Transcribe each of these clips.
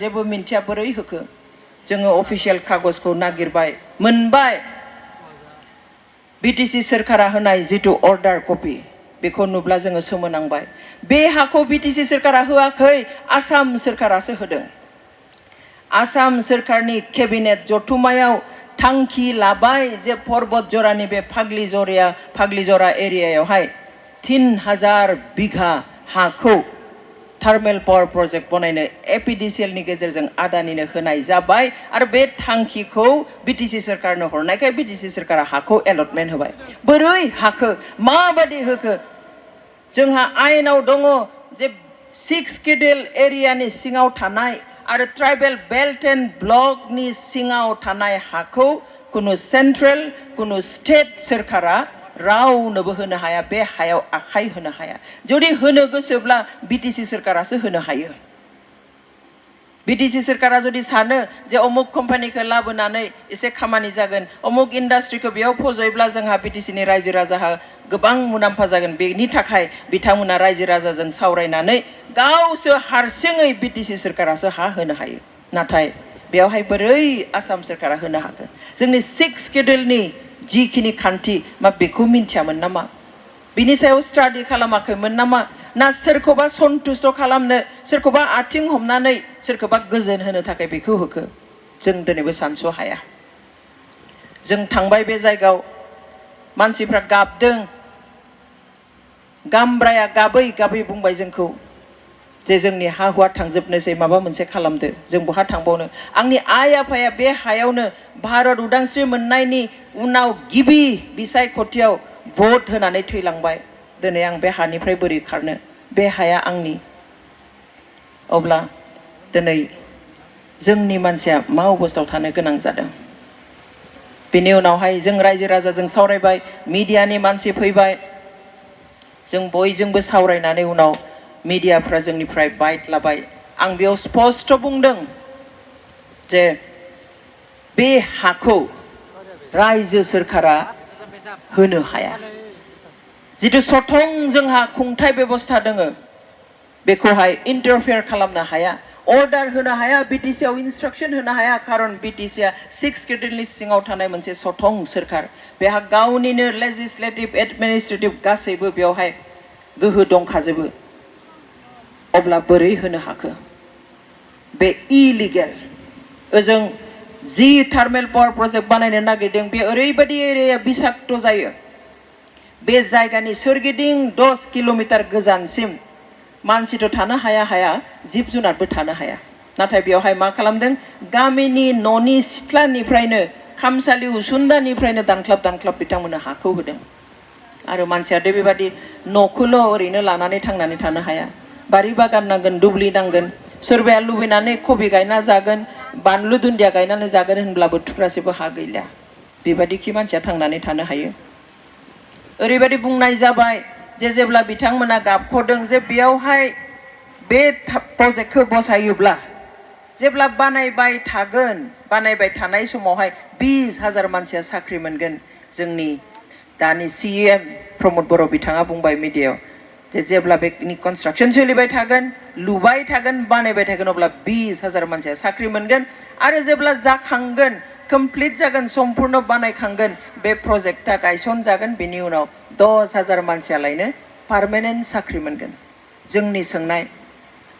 जेबो मिन्थिया बोरै होखो जोङो अफिसियेल कागजखौ नागिरबाय मोनबाय बीटीसी सरकारा होनाय जितु अर्डार कपि बेखौ नुब्ला जोङो सोमोनांबाय बे हाखौ बीटीसी सरकारा होआखै आसाम सरकारासो होदों आसाम सरकारनि केबिनेट जथुमायाव थांखि लाबाय जे पर्बत जरानि बे फाग्लिजरा एरियायावहाय 3000 बिघा हाखौ थार्मेल पावर प्रोजेक्ट बनायनो एपीडीसीएल नि गेजेरजों आदानिनो होनाय जाबाय आरो बे थांखिखौ बीटीसी सरकारनो हरनायखाय बीटीसी सरकारा हाखौ एलटमेन्ट होबाय बोरै हाखो माबादि होखो जोंहा आयेनाव दङ जे 6 स्केड्यूल एरियानि सिङाव थानाय आरो ट्राइबेल बेल्ट एन्ड ब्लक नि सिङाव थानाय हाखौ कुनु सेन्ट्रेल कुनु स्टेट सरकारा रावनोबो होनो हाया बे हायाव आखाइ होनो हाया जुदि होनो गोसोब्ला बीटीसी सरकारासो होनो हायो बीटीसी सरकारा जुदि सानो जे अमुक कम्पानिखौ लाबोनानै एसे खामानि जागोन अमुक इन्डास्ट्रिखौ बेयाव फज'योब्ला जोंहा बीटीसी नि रायजो राजाहा गोबां मुलाम्फा जागोन बेनि थाखाय बिथांमोना रायजो राजाजों सावरायनानै गावसो हारसिङै बीटीसी सरकारासो हा होनो हायो नाथाय बेयावहाय बोरै आसाम सरकारा होनो हागोन जोंनि 6 स्केड्यूलनि जिखिनि खान्थि मा बेखौ मिन्थियामोन नामा बिनि सायाव स्टाडि खालामाखैमोन नामा ना सोरखौबा सन्तुष्ट खालामनो सोरखौबा आथिं हमनानै सोरखौबा गोजोन होनो थाखाय बेखौ होखो जों दिनैबो सानस' हाया जों थांबाय बे जायगायाव मानसिफ्रा गाबदों गामब्राया गाबै गाबै बुंबाय जोंखौ जे जोंनि हा हुआ थांजोबनोसै माबा मोनसे खालामदो जों बहा थांबावनो आंनि आइ आफाया बे हायावनो भारत उदांस्रि मोननायनि उनाव गिबि बिसायख'थियाव भट होनानै थैलांबाय दिनै आं बे हानिफ्राय बोरै खारनो बे हाया आंनि अब्ला दिनै जोंनि मानसिया मा अबस्थायाव थानो गोनां जादों बेनि उनावहाय जों रायजो राजाजों सावरायबाय मिडियानि मानसि फैबाय जों बयजोंबो सावरायनानै उनाव मिडियाफ्रा जोंनिफ्राय बाइट लाबाय आं बेयाव स्पष्ट बुंदों जे बे हाखौ रायजो सरकारा होनो हाया जितु सथं जोंहा खुंथाय बेबस्था दोङो बेखौहाय इन्टारफेयार खालामनो हाया अर्डार होनो हाया बीटीसी आव इन्स्ट्राक्शन होनो हाया खारन बीटीसी आ 6 स्केड्यूलनि सिङाव थानाय मोनसे सथं सरकार बेहा गावनिनो लेजिस्लेटिभ एडमिनिस्ट्रेटिभ गासैबो बेवहाय गोहो दंखाजोबो अब्ला बोरै होनो हाखो बे इलिगेल ओजों जि थार्मेल पावर प्रोजेक्ट बानायनो नागिरदों बे ओरैबायदि एरिया बिसाक्त जायो बे जायगानि सोरगिदिं 10 किलोमिटार गोजानसिम मानसिथ' थानो हाया जिब जुनारबो थानो हाया नाथाय बेवहाय मा खालामदों गामिनि न'नि सिथ्लानिफ्रायनो खामसालि उसुंदानिफ्रायनो दानख्लाब बिथांमोननो हाखौ होदों आरो मानसिया बेबादि न'खौल' ओरैनो लानानै थांनानै थानो हाया बारि बागान नांगोन दुब्लि नांगोन सोरबाया लुबैनानै कबि गायना जागोन बानलु दुन्दिया गायनानै जागोन होनब्लाबो थुख्रासेबो हा गैला बेबादिखि मानसिया थांनानै थानो हायो ओरैबायदि बुंनाय जाबाय जे जेब्ला बिथांमोना गाबख'दों जे बेयावहाय बे प्रजेक्टखौ बसायोब्ला जेब्ला बानायबाय थानाय समावहाय 20,000 मानसिया साख्रि मोनगोन जोंनि दानि सीएम प्रमोद बर' बिथाङा बुंबाय मिडियायाव जे जेब्ला बेनि कन्स्ट्राक्शन सोलिबाय थागोन लुबाय थागोन बानायबाय थागोन अब्ला 20,000 मानसिया साख्रि मोनगोन आरो जेब्ला जाखांगोन कमप्लीट जागोन सम्पूर्ण बानायखांगोन बे प्रजेक्टआ गायसनजागोन बेनि उनाव 10,000 मानसियालायनो पार्मानेन्ट साख्रि मोनगोन जोंनि सोंनाय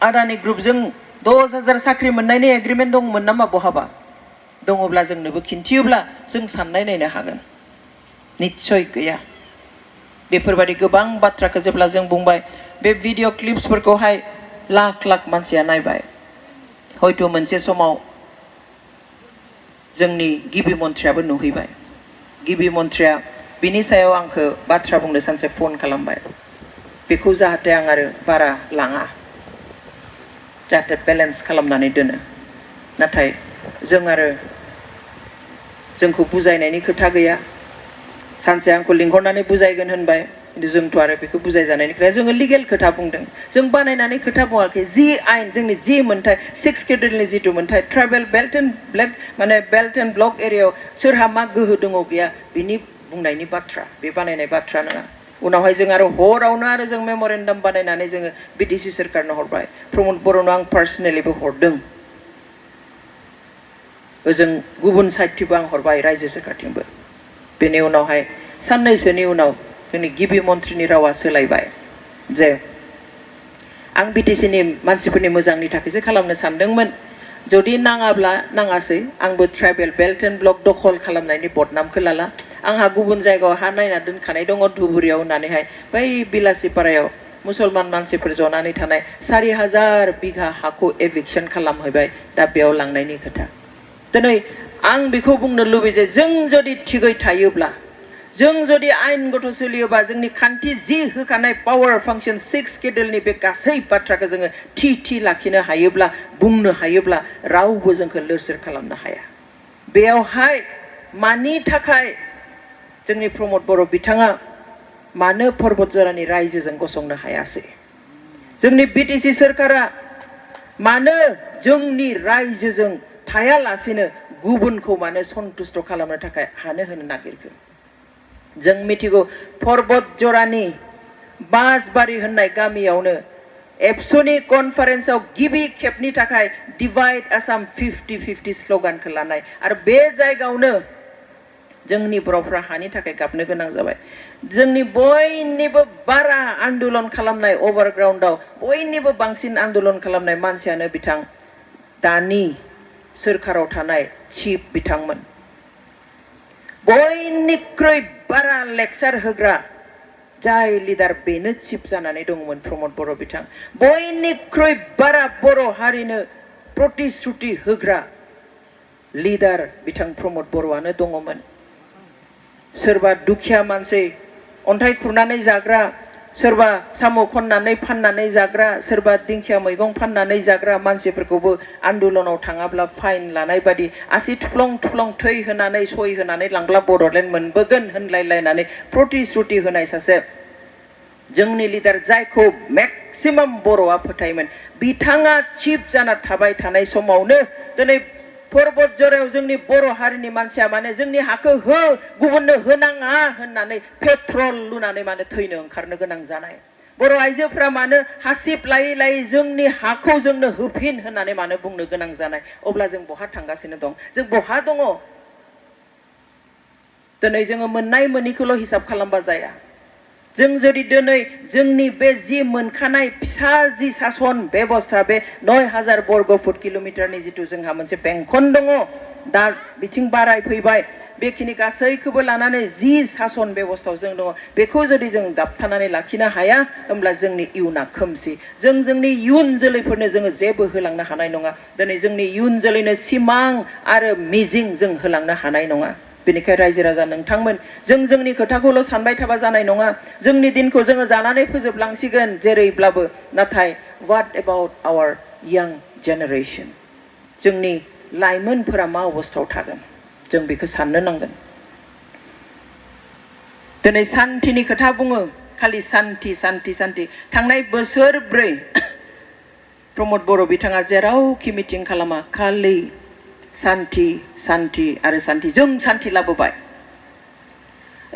आदानि ग्रुपजों 10,000 साख्रि मोननायनि एग्रिमेन्ट दंमोन नामा बहाबा दङब्ला जोंनोबो खिन्थियोब्ला जों साननाय नायनो हागोन निश्चय गैया बेफोरबायदि गोबां बाथ्राखौ जेब्ला जों बुंबाय बे भिडिअ क्लिप्सफोरखौहाय लाख मानसिया नायबाय हयथ' मोनसे समाव जोंनि गिबि मन्थ्रियाबो नुहैबाय गिबि मन्थ्रिया बिनि सायाव आंखौ बाथ्रा बुंनो सानसे फन खालामबाय बेखौ जाहाथे आं आरो बारा लाङा जाहाथे बेलेन्स खालामनानै दोनो नाथाय जों आरो जोंखौ बुजायनायनि खोथा गैया सानसे आंखौ लिंहरनानै बुजायगोन होनबाय किन्तु जोंथ' आरो बेखौ बुजायजानायनि खोथा जोङो लिगेल खोथा बुंदों जों बानायनानै खोथा बुङाखै जि आयेन जोंनि जि मोन्थाय 6 स्केड्यूलनि जिथु मोन्थाय ट्राइबेल बेल्ट एन्ड ब्लक एरियायाव सोरहा मा गोहो दङ गैया बिनि बुंनायनि बाथ्रा बे बानायनाय बाथ्रा नङा उनावहाय जों आरो हरावनो आरो जों मेम'रेन्डाम बानायनानै जोङो बीटीसी सरकारनो हरबाय प्रमोद बर'नो आं पार्सनेलिबो हरदों ओजों गुबुन साइडथिबो आं हरबाय रायजो सोरखारथिंबो बेनि उनावहाय साननैसोनि उनाव जोंनि गिबि मन्थ्रिनि रावा सोलायबाय जे आं बिटिसिनि मानसिफोरनि मोजांनि थाखायसो खालामनो सानदोंमोन जुदि नाङाब्ला नाङासै आंबो ट्राइबेल बेल्ट एन्ड ब्लक दखल खालामनायनि बदनामखौ लाला आंहा गुबुन जायगायाव हा नायना दोनखानाय दङ धुबुरियाव होननानैहाय बै बिलासिपारायाव मुसलमान मानसिफोर जनानै थानाय 4000 बिघा हाखौ एभिक्सन खालामहैबाय दा बेयाव लांनायनि खोथा दिनै आं बेखौ बुंनो लुबैयो जे जों जुदि थिगै थायोब्ला जों जुदि आयेनगत सोलियोबा जोंनि खान्थि जि होखानाय पावार फांसन 6 केडेलनि बे गासै बाथ्राखौ जोङो थि लाखिनो हायोब्ला बुंनो हायोब्ला रावबो जोंखौ लोरसोर खालामनो हाया बेयावहाय मानि थाखाय जोंनि प्रमद बर' बिथाङा मानो पर्बतजरानि रायजोजों गसंनो हायासै जोंनि बिटिसि सोरखारा मानो जोंनि रायजोजों थायालासेनो गुबुनखौ मानो सन्तुष्ट खालामनो थाखाय हानो होनो नागिरखो जों मिथिगौ पर्बतजरानि बासबारि होननाय गामियावनो एबसुनि कनफारेन्सआव गिबि खेबनि थाखाय डिवाइड आसाम 50-50 स्ल'गानखौ लानाय आरो बे जायगायावनो जोंनि बर'फ्रा हानि थाखाय गाबनो गोनां जाबाय जोंनि बयनिबो बारा आन्दोलन खालामनाय अभारग्राउन्डआव बयनिबो बांसिन आन्दोलन खालामनाय मानसियानो बिथां दानि सोरखाराव थानाय चिफ बिथांमोन बयनिख्रुइ बारा लेक्चार होग्रा जाय लिडार बेनो चिफ जानानै दंमोन प्रमद बर' बिथां बयनिख्रुइ बारा बर' हारिनो प्रतिश्रुति होग्रा लिडार बिथां प्रमद बर'आनो दङमोन सोरबा दुखिया मानसि अन्थाइ खुरनानै जाग्रा सोरबा साम' खननानै फाननानै जाग्रा सोरबा दिंखिया मैगं फाननानै जाग्रा मानसिफोरखौबो आन्दोलनाव थाङाब्ला फाइन लानाय बादि आसि थुफ्लं थै होनानै सय होनानै लांब्ला बड'लेण्ड मोनबोगोन होनलायलायनानै प्रतिश्रुति होनाय सासे जोंनि लिडार जायखौ मेक्सिमाम बर'आ फोथायोमोन बिथाङा चिफ जाना थाबाय थानाय समावनो दिनै पर्बतजरायाव जोंनि बर' हारिनि मानसिया माने जोंनि हाखौ हो गुबुननो होनाङा होननानै पेट्रल लुनानै माने थैनो ओंखारनो गोनां जानाय बर' आइजोफ्रा मानो हासिब लायै जोंनि हाखौ जोंनो होफिन होननानै मानो बुंनो गोनां जानाय अब्ला जों बहा थांगासिनो दं जों बहा दङ दिनै जोङो मोननाय मोनिखौल' हिसाब खालामबा जाया जों जुदि दिनै जोंनि बे जि मोनखानाय फिसा जि सासन बेबस्था बे 9000 बर्ग फुट किल'मिटारनि जिथु जोंहा मोनसे बेंखन दङ दा बिथिं बाराय फैबाय बेखिनि गासैखौबो लानानै जि सासन बेबस्थायाव जों दङ बेखौ जुदि जों दाबथानानै लाखिनो हाया होमब्ला जोंनि इयुना खोमसि जों जोंनि इयुन जोलैफोरनो जोङो जेबो होलांनो हानाय नङा दिनै जोंनि इयुन जोलैनो सिमां आरो मिजिं जों होलांनो हानाय नङा बेनिखायनो रायजो राजा नोंथांमोन जों जोंनि खोथाखौल' सानबाय थाबा जानाय नङा जोंनि दिनखौ जोङो जानानै फोजोबलांसिगोन जेरैब्लाबो नाथाय व्हाट एबाउट आवर यां जेनेरेशन जोंनि लाइमोनफोरा मा अबस्थायाव थागोन जों बेखौ साननो नांगोन दिनै सान्थिनि खोथा बुङो खालि सान्थि थांनाय बोसोरब्रै प्रमद बर' बिथाङा जेरावखि मिटिं खालामा खालि सान्थि आरो सान्थि जों सान्थि लाबोबाय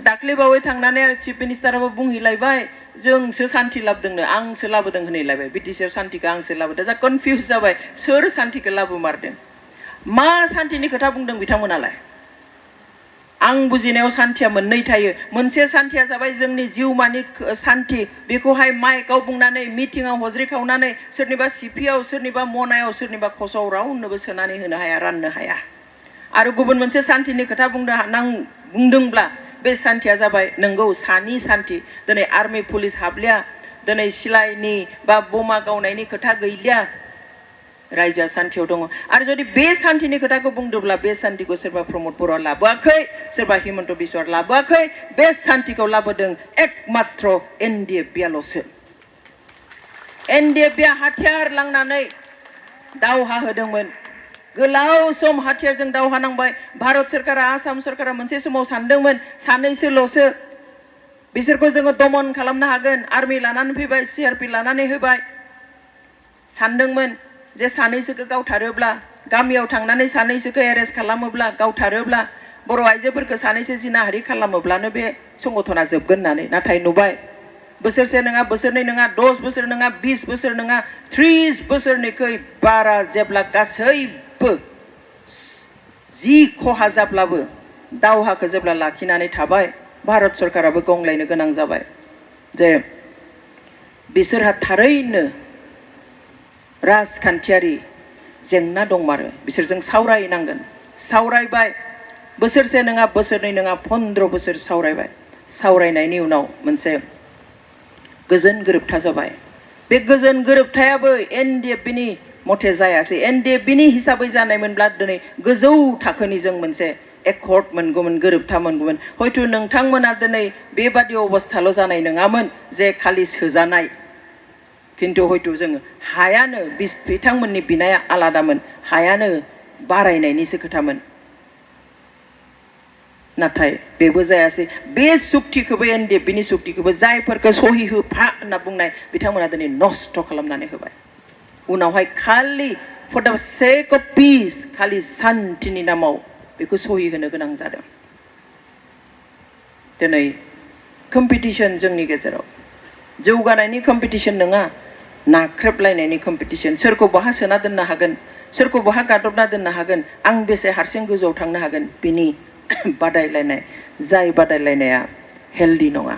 दाख्लैबावै थांनानै आरो चिफ मिनिस्टाराबो बुंहैलायबाय जोंसो सान्थि लाबोदोंनो आंसो लाबोदों होनहैलायबाय बिटिसिआव सान्थिखौ आंसो लाबोदों जा कनफिउज जाबाय सोर सान्थिखौ लाबोमारदों मा सान्थिनि खोथा बुंदों बिथांमोनालाय आं बुजिनायाव सान्थिया मोननै थायो मोनसे सान्थिया जाबाय जोंनि जिउमानि सान्थि बेखौहाय माइकआव बुंनानै मिटिंआव हज्रिखावनानै सोरनिबा सिपिआव सोरनिबा मनायाव सोरनिबा खसाव रावनोबो सोनानै होनो हाया राननो हाया आरो गुबुन मोनसे सान्थिनि खोथा बुंदोंब्ला बे सान्थिया जाबाय नंगौ सानि सान्थि दिनै आर्मि पुलिस हाबलिया दिनै सिलाइनि बा बमा गावनायनि खोथा गैलिया रायजोआ सान्थियाव दङ आरो जुदि बे सान्थिनि खोथाखौ बुंदोंब्ला बे सान्थिखौ सोरबा प्रमद बर'आ लाबोआखै सोरबा हिमन्त बिश्वआ लाबोआखै बे सान्थिखौ लाबोदों एकमात्र एनडिएफबिआल'सो एनडिएफबिआ हाथियार लांनानै दावहा होदोंमोन गोलाव सम हाथियारजों दावहा नांबाय भारत सरकारा आसाम सरकारा मोनसे समाव सानदोंमोन सानैसोल'सो बिसोरखौ जोङो दमन खालामनो हागोन आर्मि लानानै फैबाय सिआरपि लानानै होबाय सानदोंमोन जे सानैसोखौ गावथारोब्ला गामियाव थांनानै सानैसोखौ एरेस्ट खालामोब्ला गावथारोब्ला बर' आइजोफोरखौ सानैसो जिनाहारि खालामोब्लानो बे संगठना जोबगोन होननानै नाथाय नुबाय बोसोरसे नङा बोसोरनै नङा 10 बोसोर नङा 20 बोसोर नङा 30 बोसोरनिख्रुइ बारा जेब्ला गासैबो जि खहा जाब्लाबो दावहाखौ जेब्ला लाखिनानै थाबाय भारत सरकाराबो गंलायनो गोनां जाबाय जे बिसोरहा थारैनो राजखान्थियारि जेंना दंमारो बिसोरजों सावरायनांगोन सावरायबाय बोसोरसे नङा बोसोरनै नङा 15 बोसोर सावरायबाय सावरायनायनि उनाव मोनसे गोजोन गोरोबथा जाबाय बे गोजोन गोरोबथायाबो एनडिएफबिनि मथे जायासै एनडिएफबिनि हिसाबै जानायमोनब्ला दिनै गोजौ थाखोनि जों मोनसे एकर्ड मोनगौमोन गोरोबथा मोनगौमोन हयथ' नोंथांमोना दिनै बेबादि अबस्थाल' जानाय नङामोन जे खालि सोजानाय किन्तु हयथ' जोङो हायानो बिथांमोननि बिनाया आलादामोन हायानो बारायनायनिसो खोथामोन नाथाय बेबो जायासै बे सुक्तिखौबो एनडिएफबिनि सुक्तिखौबो जायफोरखौ सहि होफा होनना बुंनाय बिथांमोना दिनै नष्ट खालामनानै होबाय उनावहाय खालि फर द सेक अफ पिस खालि शान्तिनि नामाव बेखौ सहि होनो गोनां जादों दिनै कम्पिटिशन जोंनि गेजेराव जौगानायनि कम्पिटिशन नङा नाख्रेबलायनायनि कम्पिटिशन सोरखौ बहा सोना दोननो हागोन सोरखौ बहा गादबना दोननो हागोन आं बेसे हारसिं गोजौआव थांनो हागोन बिनि बादायलायनाय जाय बादायलायनाया हेल्दी नङा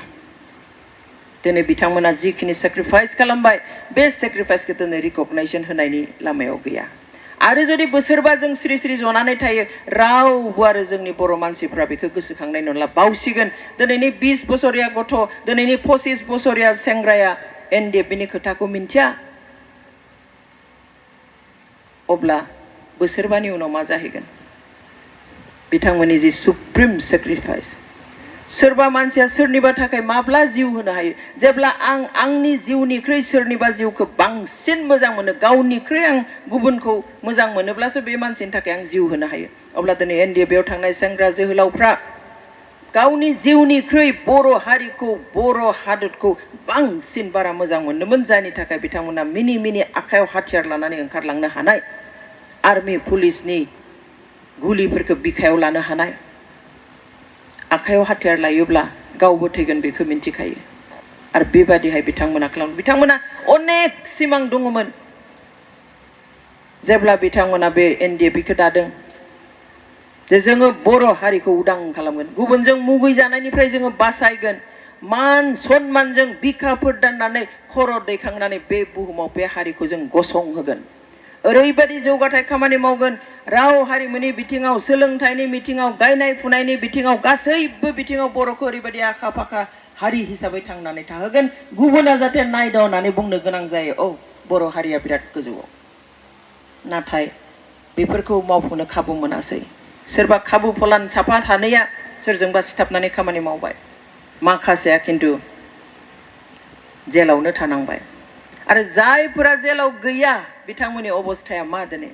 दिनै बिथांमोना जिखिनि सेक्रिफाइस खालामबाय बे सेक्रिफाइसखौ दिनै रिकगनाइजेसन होनायनि लामायाव गैया आरो जुदि बोसोरबा जों स्रि स्रि जनानै थायो रावबो आरो जोंनि बर' मानसिफ्रा बेखौ गोसोखांनाय नंला बावसिगोन दिनैनि 20 बोसोरिया गथ' दिनैनि 25 बोसोरिया सेंग्राया एनडिएफबिनि खोथाखौ मिन्थिया अब्ला बोसोरबानि उनाव मा जाहैगोन बिथांमोननि जि सुप्रिम सेक्रिफाइस सोरबा मानसिया सोरनिबा थाखाय माब्ला जिउ होनो हायो जेब्ला आं आंनि जिउनिख्रुइ सोरनिबा जिउखौ बांसिन मोजां मोनो गावनिख्रुइ आं गुबुनखौ मोजां मोनोब्लासो बे मानसिनि थाखाय आं जिउ होनो हायो अब्ला दिनै एनडिएफबियाव थांनाय सेंग्रा जोहोलावफ्रा गावनि जिउनिख्रुइ बर' हारिखौ बर' हादरखौ बांसिन बारा मोजां मोनोमोन जायनि थाखाय बिथांमोना मिनि मिनि आखायाव हाथियार लानानै ओंखारलांनो हानाय आर्मि पुलिसनि गुलिफोरखौ बिखायाव लानो हानाय आखायाव हाथियार लायोब्ला गावबो थैगोन बेखौ मिन्थिखायो आरो बेबादिहाय बिथांमोना खालामो बिथांमोना अनेक सिमां दङमोन जेब्ला बिथांमोना बे एनडिएफबिखौ दादों जे जोङो बर' हारिखौ उदां खालामगोन गुबुनजों मुगैजानायनिफ्राय जोङो बासायगोन मान सन्मानजों बिखाफोर दाननानै खर' दैखांनानै बे बुहुमाव बे हारिखौ जों गसंहोगोन ओरैबायदि जौगाथाय खामानि मावगोन राव हारिमुनि बिथिङाव सोलोंथाइनि बिथिङाव गायनाय फुनायनि बिथिङाव गासैबो बिथिङाव बर'खौ ओरैबायदि आखा फाखा हारि हिसाबै थांनानै थाहोगोन गुबुना जाहाथे नायदाव होननानै बुंनो गोनां जायो औ बर' हारिया बिराद गोजौआव नाथाय बेफोरखौ मावफुंनो खाबु मोनासै सोरबा खाबु फलान साफा थानाया सोरजोंबा सिथाबनानै खामानि मावबाय माखासेया खिन्थु जेलावनो थानांबाय आरो जायफोरा जेलाव गैया बिथांमोननि अबस्थाया मा दिनै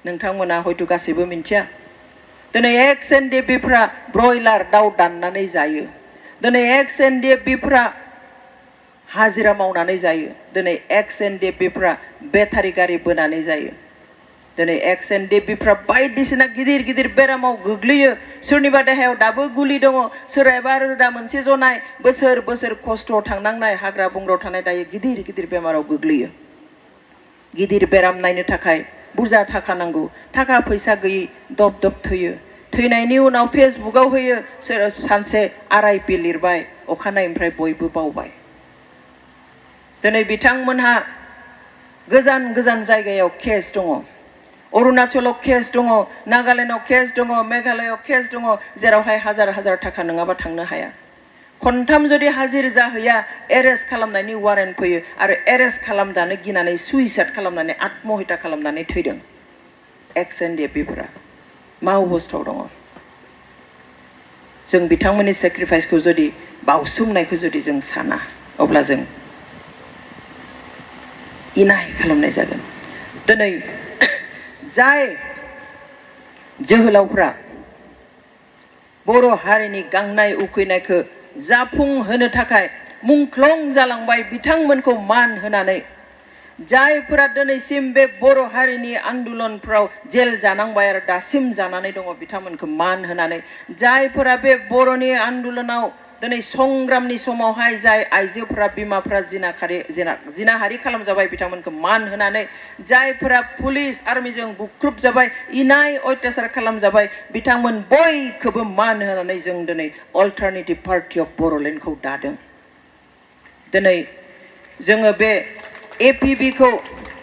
नोंथांमोना हयथ' गासैबो मिन्थिया दिनै एक्स एनडिएफबिफ्रा ब्रयलार दाउ दाननानै जायो दिनै एक्स एनडिएफबिफ्रा हाजिरा मावनानै जायो दिनै एक्स एनडिएफबिफ्रा बेटारि गारि बोनानै जायो दिनै एक्स एनडिएफबिफ्रा बायदिसिना गिदिर गिदिर बेरामाव गोग्लैयो सोरनिबा देहायाव दाबो गुलि दङ सोरहाबा रोदा मोनसे जनाय बोसोर बोसोर खस्थ'आव थांनांनाय हाग्रा बंग्रायाव थानाय दायो गिदिर गिदिर बेमाराव गोग्लैयो गिदिर बेराम नायनो थाखाय बुरजा थाखा नांगौ थाखा फैसा गैयै दब दब थैयो थैनायनि उनाव फेसबुकाव होयो सोर सानसे RIP लिरबाय अखानायनिफ्राय बयबो बावबाय दिनै बिथांमोनहा गोजान गोजान जायगायाव केस दङ अरुणाचलाव केस दङ नागालेण्डआव केस दङ मेघालयआव केस दङ जेरावहाय हाजार हाजार थाखा नङाबा थांनो हाया खनथाम जुदि हाजिर जाहैया एरेस्ट खालामनायनि वारेन्ट फैयो आरो एरेस्ट खालामनानै गिनानै सुइसाइड खालामनानै आत्महत्या खालामनानै थैदों एक्स एनडिएफबिफोरा मा अबस्थायाव दङ जों बिथांमोननि सेक्रिफाइसखौ जुदि बावसोमनायखौ जुदि जों साना अब्ला जों इनाय खालामनाय जागोन दिनै जाय जोहोलावफ्रा बर' हारिनि गांनाय उखैनायखौ जाफुंहोनो थाखाय मुंख्लं जालांबाय बिथांमोनखौ मान होनानै जायफोरा दिनैसिम बे बर' हारिनि आन्दोलनफ्राव जेल जानांबाय आरो दासिम जानानै दङ बिथांमोनखौ मान होनानै जायफोरा बे बर'नि आन्दोलनाव दिनै संग्रामनि समावहाय जाय आइजोफोरा बिमाफोरा जिनाहारि खालामजाबाय बिथांमोनखौ मान होनानै जायफोरा पुलिस आर्मिजों बुख्रुबजाबाय इनाय अत्याचार खालामजाबाय बिथांमोन बयखौबो मान होनानै जों दिनै अल्टारनेटिभ पार्टी अफ बड'लेण्डखौ दादों दिनै जोङो बे एपिबि खौ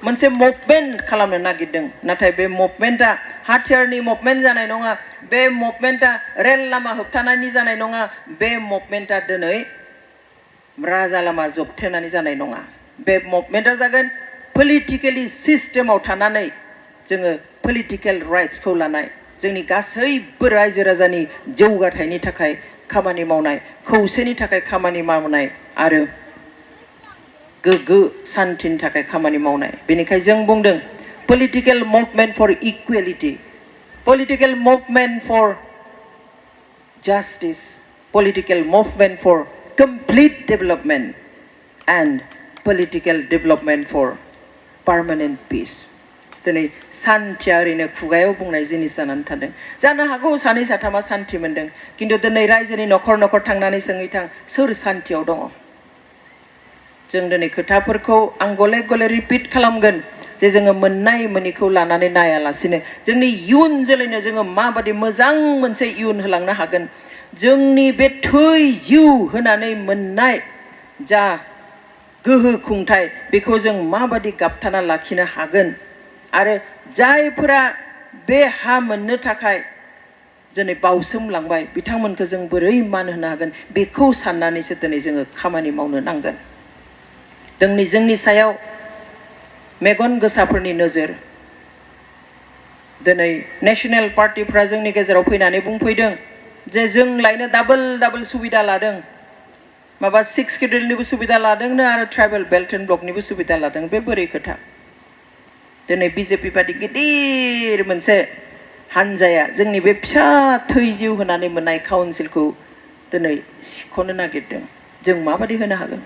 मोनसे मुभमेन्ट खालामनो नागिरदों नाथाय बे मुभमेन्टआ हाथियारनि मुभमेन्ट जानाय नङा बे मुभमेन्टआ रेल लामा होबथानायनि जानाय नङा बे मुभमेन्टआ दिनै राजा लामा जोबथेनानै जानाय नङा बे मुभमेन्टआ जागोन पलिटिकेलि सिस्टेमाव थानानै जोङो पलिटिकेल राइट्सखौ लानाय जोंनि गासैबो रायजो राजानि जौगाथायनि थाखाय खामानि मावनाय खौसेनि थाखाय खामानि मावनाय आरो गोग्गो सान्थिनि थाखाय खामानि मावनाय बेनिखायनो जों बुंदों political movement for equality political movement for justice political movement for complete development and political development for permanent peace दिनै सान्थिया ओरैनो खुगायाव बुंनाय जिनिस जानानै थादों जानो हागौ सानै साथामा सान्थि मोनदों खिन्थु दिनै रायजोनि न'खर न'खर थांनानै सोंहैथां सोर सान्थियाव दङ जों दिनै खोथाफोरखौ आं गले गले रिपिट खालामगोन जे जोङो मोननाय मोनिखौ लानानै नायालासिनो जोंनि इयुन जोलैनो जोङो माबादि मोजां मोनसे इयुन होलांनो हागोन जोंनि बे थै जिउ होनानै मोननाय जा गोहो खुंथाय बेखौ जों माबादि गाबथाना लाखिनो हागोन आरो जायफोरा बे हा मोननो थाखाय दिनै बावसोमलांबाय बिथांमोनखौ जों बोरै मान होनो हागोन बेखौ साननानैसो दिनै जोङो खामानि मावनो नांगोन जोंनि सायाव मेगन गोसाफोरनि नोजोर दिनै नेशनेल पार्टीफ्रा जोंनि गेजेराव फैनानै बुंफैदों जे जों लायनो डाबल सुबिदा लादों माबा 6 शेड्यूलनिबो सुबिदा लादोंनो आरो ट्राइबेल बेल्ट एन्ड ब्लकनिबो सुबिदा लादों बे बोरै खोथा दिनै बिजेपि बादि गिदिर मोनसे हानजाया जोंनि बे फिसा थै जिउ होनानै मोननाय काउन्सिलखौ दिनै सिख'नो नागिरदों जों माबादि होनो हागोन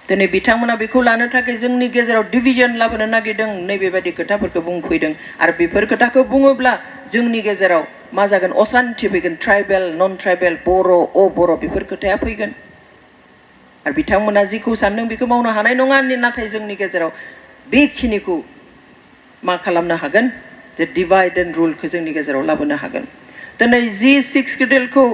दिनै बिथांमोना बेखौ लानो थाखाय जोंनि गेजेराव डिभिजन लाबोनो नागिरदों नैबेबादि खोथाफोरखौ बुंफैदों आरो बेफोर खोथाखौ बुङोब्ला जोंनि गेजेराव मा जागोन असान्थि फैगोन ट्राइबेल नन ट्राइबेल बर' बर' बेफोर खोथाया फैगोन आरो बिथांमोना जिखौ सानदों बेखौ मावनो हानाय नङा नाथाय जोंनि गेजेराव बेखिनिखौ मा खालामनो हागोन जे डिभाइड एन्ड रुलखौ जोंनि गेजेराव लाबोनो हागोन दिनै जि 6 शेड्यूलखौ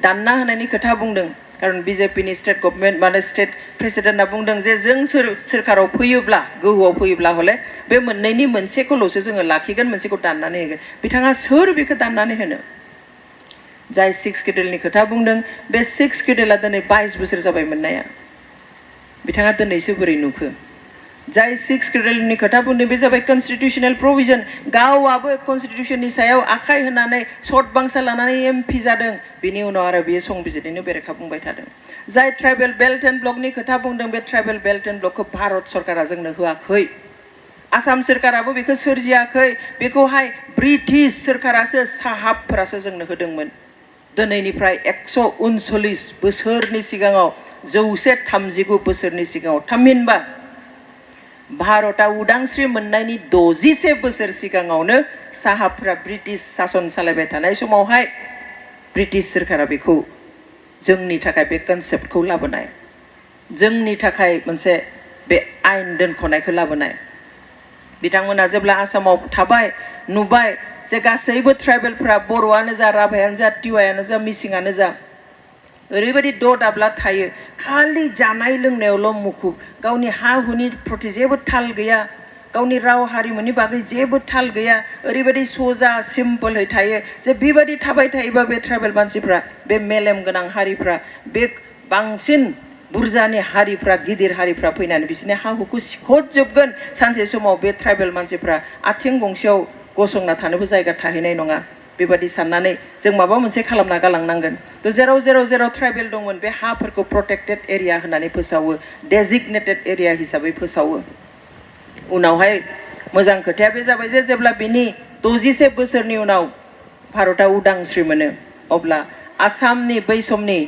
दानना होनायनि खोथा बुंदों कारण बिजेपिनि स्टेट गभर्नमेन्ट माने स्टेट प्रेसिडेन्टआ बुंदों जे जों सोरखाराव फैयोब्ला गोहोआव फैयोब्ला हले बे मोननैनि मोनसेखौल'सो जोङो लाखिगोन मोनसेखौ दाननानै होगोन बिथाङा सोर बेखौ दाननानै होनो जाय 6 शेड्यूलनि खोथा बुंदों बे 6 शेड्यूला दिनै 22 बोसोर जाबाय मोननाया बिथाङा दिनैसो बोरै नुखो जाय 6 शेड्यूलनि खोथा बुंदों बे जाबाय कन्स्टिट्यूशनल प्रोविजन गावआबो कन्स्टिट्यूशननि सायाव आखाइ होनानै सर्ट बांसा लानानै एमपि जादों बिनि उनाव आरो बेयो संबिजिरनिनो बेरेखा बुंबाय थादों जाय ट्राइबेल बेल्ट एन्ड ब्लकनि खोथा बुंदों बे ट्राइबेल बेल्ट एन्ड ब्लकखौ भारत सरकारा जोंनो होआखै आसाम सरकाराबो बेखौ सोरजियाखै बेखौहाय ब्रिटिश सरकारासो साहाबफोरासो जोंनो होदोंमोन दिनैनिफ्राय 139 बोसोरनि सिगाङाव 139 बोसोरनि सिगाङाव थामहिनबा भारतआ उदांस्रि मोननायनि 60 बोसोर सिगाङावनो साहाबफोरा ब्रिटिश सासन सालायबाय थानाय समावहाय ब्रिटिश सरकारा बेखौ जोंनि थाखाय बे कनसेप्टखौ लाबोनाय जोंनि थाखाय मोनसे बे आयेन दोनख'नायखौ लाबोनाय बिथांमोना जेब्ला आसामाव थाबाय नुबाय जे गासैबो ट्राइबेलफोरा बर'आनो जा राभायानो जा टिवायानो जा मिसिङानो जा ओरैबायदि दाब्ला थायो खालि जानाय लोंनायावल' मुखुब गावनि हा हुनि प्रति जेबो थाल गैया गावनि राव हारिमुनि बागै जेबो थाल गैया ओरैबायदि सजा सिम्पलहै थायो जे बेबायदि थाबाय थायोबा बे ट्राइबेल मानसिफ्रा बे मेलेम गोनां हारिफ्रा बे बांसिन बुरजानि हारिफ्रा गिदिर हारिफ्रा फैनानै बिसोरनि हा हुखौ सिख'जोबगोन सानसे समाव बे ट्राइबेल मानसिफ्रा आथिं गंसेयाव गसंना थानोबो जायगा थाहैनाय नङा बेबादि साननानै जों माबा मोनसे खालामना गालांनांगोन थ' जेराव ट्राइबेल दंमोन बे हाफोरखौ प्रोटेक्टेड एरिया होननानै फोसावो डेजिगनेटेड एरिया हिसाबै फोसावो उनावहाय मोजां खोथाया बे जाबाय जे जेब्ला बिनि 61 बोसोरनि उनाव भारतआ उदांस्रि मोनो अब्ला आसामनि बै समनि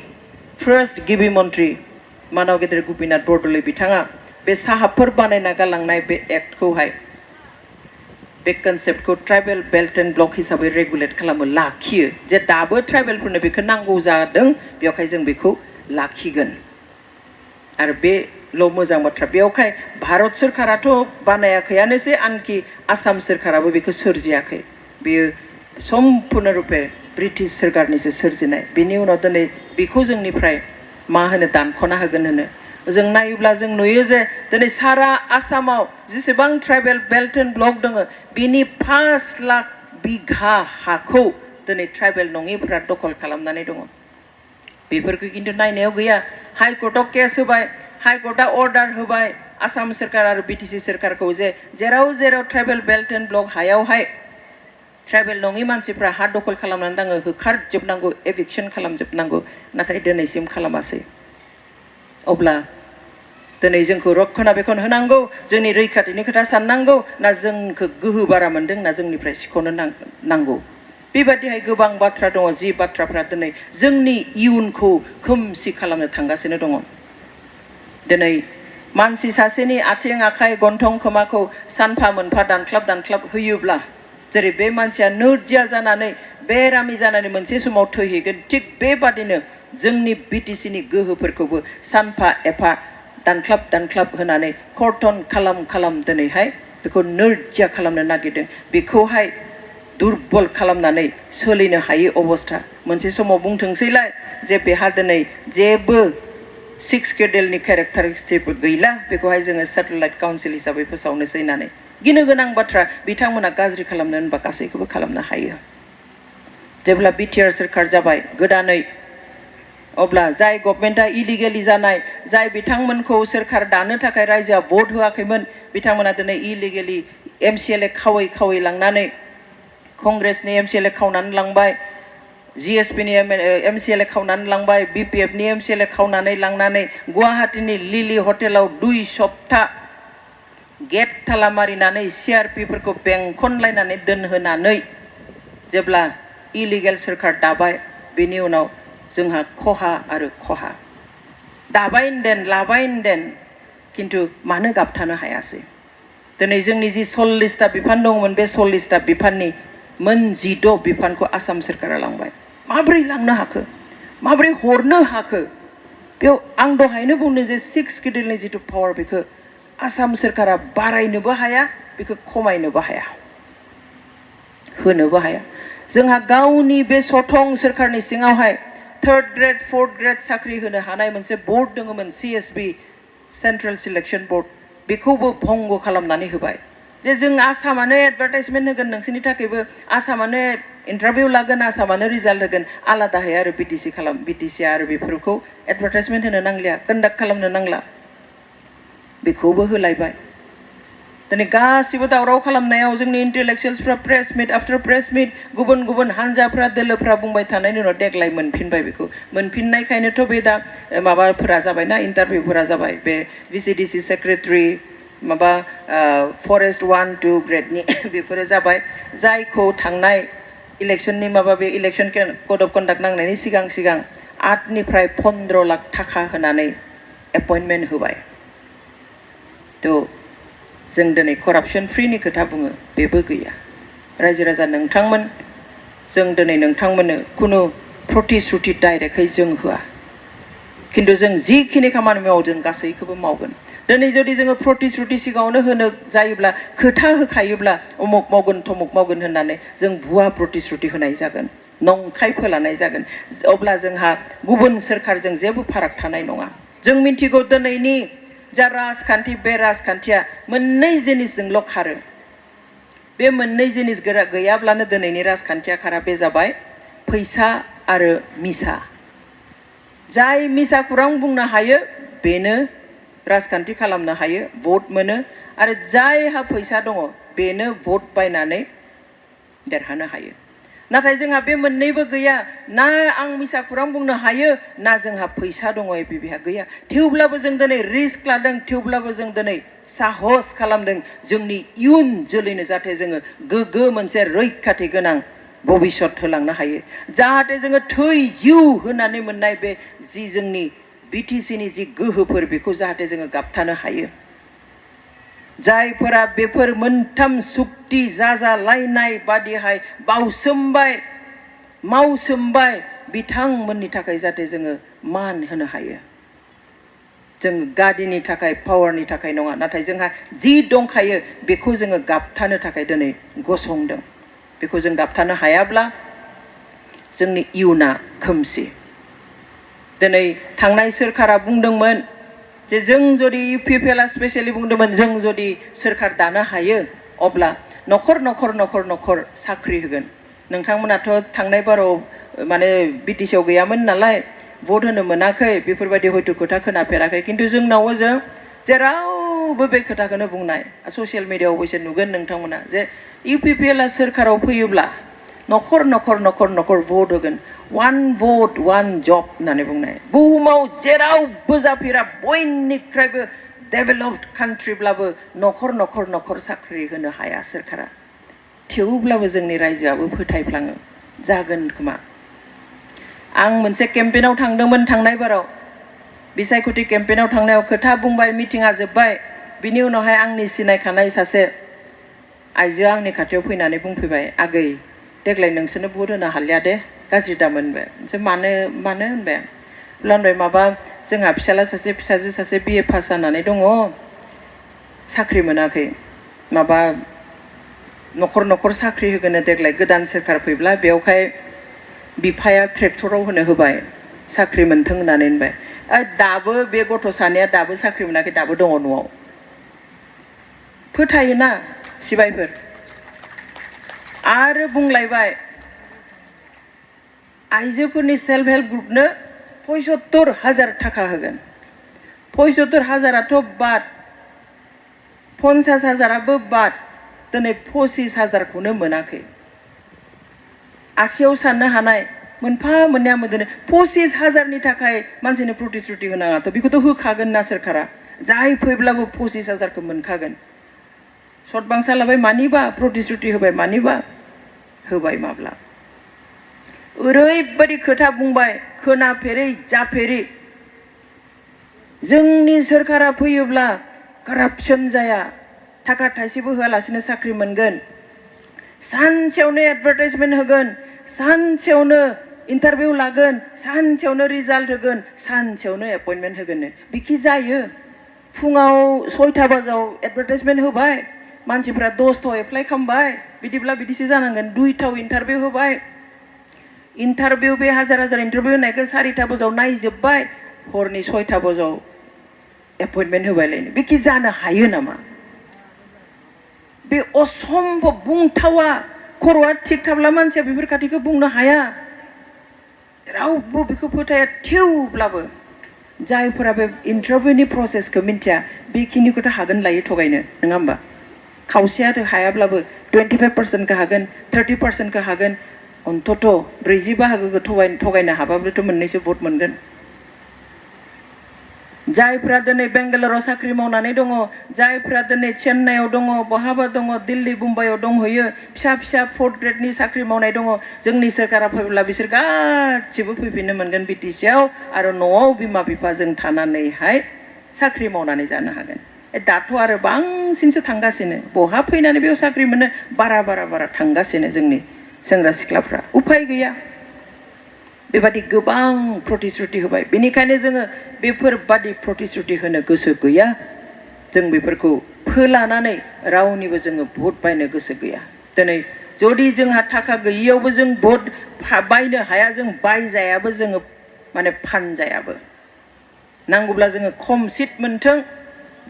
फार्स्ट गिबि मन्त्रि मानाव गेदेर गोपीनाथ बरदलै बिथाङा बे साहाबफोर बानायना गालांनाय बे एक्टखौहाय बे कन्सेप्टखौ ट्राइबेल बेल्ट एन्ड ब्लक हिसाबै रेगुलेट खालामो लाखियो जे दाबो ट्राइबेलफोरनो बेखौ नांगौ जादों बेवहाय जों बेखौ लाखिगोन आरो बेल' मोजां बाथ्रा बेवहाय भारत सोरखाराथ' बानायाखैयानोसै आनखि आसाम सोरखाराबो बेखौ सोरजियाखै बेयो सम्पुर्ण रुपे ब्रिटिश सोरखारनिसो सोरजिनाय बेनि उनाव दिनै बेखौ जोंनिफ्राय मा होनो दानख'ना होगोन होनो जों नायोब्ला जों नुयो जे दिनै सारा आसामाव जेसेबां ट्राइबेल बेल्ट एन्ड ब्लक दङ बिनि 5 लाख बिघा हाखौ दिनै ट्राइबेल नङिफोरा दखल खालामनानै दङ बेफोरखौ खिन्थु नायनायाव गैया हाइकर्टआव केस होबाय हाइकर्टआ अर्डार होबाय आसाम सोरखार आरो बिटिसि सोरखारखौ जे जेराव जेराव ट्राइबेल बेल्ट एन्ड ब्लक हायावहाय ट्राइबेल नङि मानसिफ्रा हा दखल खालामनानै दाङो होखारजोबनांगौ एभिक्सन खालामजोबनांगौ नाथाय दिनैसिम खालामासै अब्ला दिनै जोंखौ रक्षणाबेक्षण होनांगौ जोंनि रैखाथिनि खोथा साननांगौ ना जोंखौ गोहो बारा मोनदों ना जोंनिफ्राय सिख'नो नांगौ बेबादिहाय गोबां बाथ्रा दङ जि बाथ्राफ्रा दिनै जोंनि इयुनखौ खोमसि खालामनो थांगासिनो दङ दिनै मानसि सासेनि आथिं आखाइ गन्थं खोमाखौ सानफा मोनफा दानख्लाब होयोब्ला जेरै बे मानसिया नोरजिया जानानै बेरामि जानानै मोनसे समाव थैहैगोन थिग बेबादिनो जोंनि बिटिसिनि गोहोफोरखौबो सानफा एफा दानख्लाब होनानै कर्तन खालाम दिनैहाय बेखौ नोरजिया खालामनो नागिरदों बेखौहाय दुर्बल खालामनानै सोलिनो हायै अबस्था मोनसे समाव बुंथोंसैलाय जे बेहा दिनै जेबो 6 केडेलनि केरेक्टारिस्टिक गैला बेखौहाय जोङो सेटेलाइट काउन्सिल हिसाबै फोसावनोसै होननानै गिनो गोनां बाथ्रा बिथांमोना गाज्रि खालामनो होनबा गासैखौबो खालामनो हायो जेब्ला बिटिआर सोरखार जाबाय गोदानै अब्ला जाय गभर्नमेन्टआ इलिगेलि जानाय जाय बिथांमोनखौ सोरखार दानो थाखाय रायजोआ भट होआखैमोन बिथांमोना दिनै इलिगेलि एमसिएलए खावै लांनानै कंग्रेसनि एमसिएलए खावनानै लांबाय जिएसपिनि एमसिएलए खावनानै लांबाय बिपिएफनि एमसिएलए खावनानै लांनानै गुवाहाटीनि लिलि हटेलाव 2 सप्ता गेट ताला मारिनानै सिआरपिफोरखौ बेंखनलायनानै दोनहोनानै जेब्ला इलिगेल सोरखार दाबाय बेनि उनाव जोंहा खहा आरो खहा दाबायन देन किन्तु मानो गाबथानो हायासै दिनै जोंनि जि 40टा बिफान दंमोन बे 40टा बिफाननि मोन 16 बिफानखौ आसाम सोरखारा लांबाय माब्रै लांनो हाखो माब्रै हरनो हाखो बेयाव आं दहायनो बुंदों जे 6 केडेलनि जिथु पावार बेखौ आसाम सोरखारा बारायनोबो हाया बेखौ खमायनोबो हाया होनोबो हाया जोंहा गावनि बे सथं सोरखारनि सिङावहाय 3rd ग्रेड 4th ग्रेड साख्रि होनो हानाय मोनसे बोर्ड दङमोन सीएसबी सेंट्रल सिलेक्शन बोर्ड बेखौबो भंग खालामनानै होबाय जे जों आसामानो एडभार्टाइजमेन्ट होगोन नोंसोरनि थाखायबो आसामानो इन्टारभिउ लागोन आसामानो रिजाल्ट होगोन आलादायै आरो बिटिसि आरो बेफोरखौ एडभार्टाइजमेन्ट होनो नांलिया कन्डाक्ट खालामनो नांला बेखौबो होलायबाय दिनै गासिबो दावराव खालामनायाव जोंनि इन्टेलेक्चुयेल्सफ्रा press meet after press meet गुबुन हानजाफ्रा दोलोफ्रा बुंबाय थानायनि उनाव देग्लाय मोनफिनबाय बेखौ मोनफिननायखायनोथ' बे दा माबाफोरा जाबायना इन्टारभिउफोरा जाबाय बे भिसिडिसि सेक्रेटारि माबा फरेस्ट 1-2 ग्रेडनि बेफोरो जाबाय जायखौ थांनाय इलेक्शननि माबा बे इलेक्शन कड अफ कन्डाक्ट नांनायनि सिगां 8निफ्राय 15 लाख थाखा होनानै एपइन्टमेन्ट होबाय थ' जों दिनै करापसन फ्रिनि खोथा बुङो बेबो गैया रायजो राजा नोंथांमोन जों दिनै नोंथांमोननो खुनु प्रतिश्रुति डाइरेक्टयै जों होआ किन्तु जों जिखिनि खामानि मावो जों गासैखौबो मावगोन दिनै जुदि जोङो प्रतिश्रुति सिगाङावनो होनो जायोब्ला खोथा होखायोब्ला अमुक मावगोन थमुक मावगोन होननानै जों भुवा प्रतिश्रुति होनाय जागोन नंखाय फोलानाय जागोन अब्ला जोंहा गुबुन सोरखारजों जेबो फाराग थानाय नङा जों मिन्थिगौ दिनैनि जा राजखान्थि बे राजखान्थिया मोननै जिनिसजोंल' खारो बे मोननै जिनिस गैयाब्लानो दिनैनि राजखान्थिया खारा बे जाबाय फैसा आरो मिसा जाय मिसा खौरां बुंनो हायो बेनो राजखान्थि खालामनो हायो भट मोनो आरो जायहा फैसा दङ बेनो भट बायनानै देरहानो हायो नाथाय जोंहा बे मोननैबो गैया ना आं मिसा खौरां बुंनो हायो ना जोंहा फैसा दङ बेहा गैया थेवब्लाबो जों दिनै रिस्क लादों थेवब्लाबो जों दिनै साहस खालामदों जोंनि इयुन जोलैनो जाहाथे जोङो गोग्गो मोनसे रैखाथि गोनां भबिष्यत होलांनो हायो जाहाथे जोङो थै जिउ होनानै मोननाय बे जि जोंनि बिटिसिनि जि गोहोफोर बेखौ जाहाथे जोङो गाबथानो हायो जायफोरा बेफोर मोनथाम सुक्ति जाजालायनाय बादिहाय बावसोमबाय मावसोमबाय बिथांमोननि थाखाय जाहाथे जोङो मान होनो हायो। जों गादिनि थाखाय पावारनि थाखाय नङा, नाथाय जोंहा जि दंखायो बेखौ जोङो गाबथानो थाखाय दिनै गसंदों। बेखौ जों गाबथानो हायाब्ला जोंनि इयुना खोमसि। दिनै थांनाय सोरखारा बुंदोंमोन जे जों जुदि इउपिपिएलआ स्पेसियेलि बुंदोंमोन जों जुदि सोरखार दानो हायो अब्ला न'खर न'खर न'खर न'खर साख्रि होगोन। नोंथांमोनाथ' थांनाय बाराव माने बिटिसिआव गैयामोन नालाय भट होनो मोनाखै, बेफोरबायदि हयथ' खोथा खोनाफेराखै, खिन्थु जोंनाव जों जेरावबो बे खोथाखौनो बुंनाय ससियेल मिडियाआव एसे नुगोन नोंथांमोना जे इउपिपिएलआ सोरखाराव फैयोब्ला न'खर न'खर न'खर न'खर भट होगोन, वान भट वान जब होननानै बुंनाय। बुहुमाव जेरावबो जाफेरा बयनिख्रुइबो डेभेलप्ड कान्ट्रिब्लाबो न'खर न'खर न'खर साख्रि होनो हाया सोरखारा। थेवब्लाबो जोंनि रायजोआबो फोथायफ्लाङो जागोन खोमा। आं मोनसे केम्पेइनाव थांदोंमोन थांनाय बाराव, बिसायख'थि केम्पेइनाव थांनायाव खोथा बुंबाय, मिटिंआ जोब्बाय। बिनि उनावहाय आंनि सिनायखानाय सासे आइजोआ आंनि खाथियाव फैनानै बुंफैबाय, आगै देग्लाय नोंसोरनो भट होनो हालिया दे, गाज्रि दा मोनबाय। मानो होनबाय आं, होनबाय माबा जोंहा फिसाला सासे फिसाजो सासे BA पास जानानै दङ, साख्रि मोनाखै, माबा न'खर न'खर साख्रि होगोन देग्लाय गोदान सोरखार फैब्ला, बेवहाय बिफाया ट्रेक्टराव होनो होबाय साख्रि मोनथों होननानै होनबाय। दाबो बे गथ' सानैया दाबो साख्रि मोनाखै, दाबो दङ न'आव। फोथायोना सिबायफोर। आरो बुंलायबाय आइजोफोरनि सेल्फ हेल्प ग्रुपनो 75,000 थाखा होगोन। 75,000आथ' बाद, 50,000आबो बाद, दिनै 25,000खौनो मोनाखै। आसियाव साननो हानाय मोनफा मोननैया मोनदों। 25,000नि थाखाय मानसिनो प्रतिश्रुति होनाङाथ', बेखौथ' होखागोन ना सोरखारा, जाय फैब्लाबो 25,000खौ मोनखागोन। सर्ट बांसा लाबाय मानिबा, प्रतिश्रुति होबाय मानिबा, होबाय माब्ला। ओरैबायदि खोथा बुंबाय खोनाफेरै जाफेरै। जोंनि सोरखारा फैयोब्ला कारापसन जाया, थाखा थाइसेबो होआलासिनो साख्रि मोनगोन, सानसेयावनो एडभार्टाइजमेन्ट होगोन, सानसेयावनो इन्टारभिउ लागोन, सानसेयावनो रिजाल्ट होगोन, सानसेयावनो एपइन्टमेन्ट होगोन। बिखि जायो? फुङाव 6टा बाजाव एडभार्टाइजमेन्ट होबाय, मानसिफ्रा 10टाव एप्लाइ खालामबाय, बिदिब्ला बिदिसो जानांगोन। 2टाव इन्टारभिउ होबाय, इन्टारभिउ बे हाजार हाजार इन्टारभिउ होनायखौ 4टा बाजाव नायजोब्बाय, हरनि 6टा बाजाव एपइन्टमेन्ट होबायलायनो। बिखि जानो हायो नामा? बे असम्भब, बुंथावा। खर'आ थिग थाब्ला मानसिया बेफोर खाथिखौ बुंनो हाया, रावबो बेखौ फोथाया। थेवब्लाबो जायफोरा बे इन्टारभिउनि प्रसेसखौ मिन्थिया बेखिनिखौथ' हागोन लायो थगायनो, नङा होमबा? खावसेया हायाब्लाबो 25%खौ हागोन, 30%खौ हागोन, अन्तत 40 बाहागोखौ थगायनो हाबाब्लाथ' मोननैसो भट मोनगोन। जायफ्रा दिनै बेंगालराव साख्रि मावनानै दङ, जायफ्रा दिनै चेन्नाइआव दङ, बहाबा दङ, दिल्ली मुम्बाइआव दंहैयो, फिसा फिसा 4th ग्रेडनि साख्रि मावनाय दङ, जोंनि सोरखारा फैब्ला बिसोर गासिबो फैफिननो मोनगोन बिटिसिआव, आरो न'आव बिमा बिफाजों थानानैहाय साख्रि मावनानै जानो हागोन। दाथ' आरो बांसिनसो थांगासिनो, बहा फैनानै बेयाव साख्रि मोनो, बारा थांगासिनो जोंनि सेंग्रा सिख्लाफ्रा। उफाय गैया, बेबादि गोबां प्रतिश्रुति होबाय। बेनिखायनो जोङो बेफोरबादि प्रतिश्रुति होनो गोसो गैया। जों बेफोरखौ फोलानानै रावनिबो जोङो भट बायनो गोसो गैया। दिनै जुदि जोंहा थाखा गैयियावबो जों भट बायनो हाया, जों बायजायाबो, जोङो माने फानजायाबो। नांगौब्ला जोङो खम सिट मोनथों,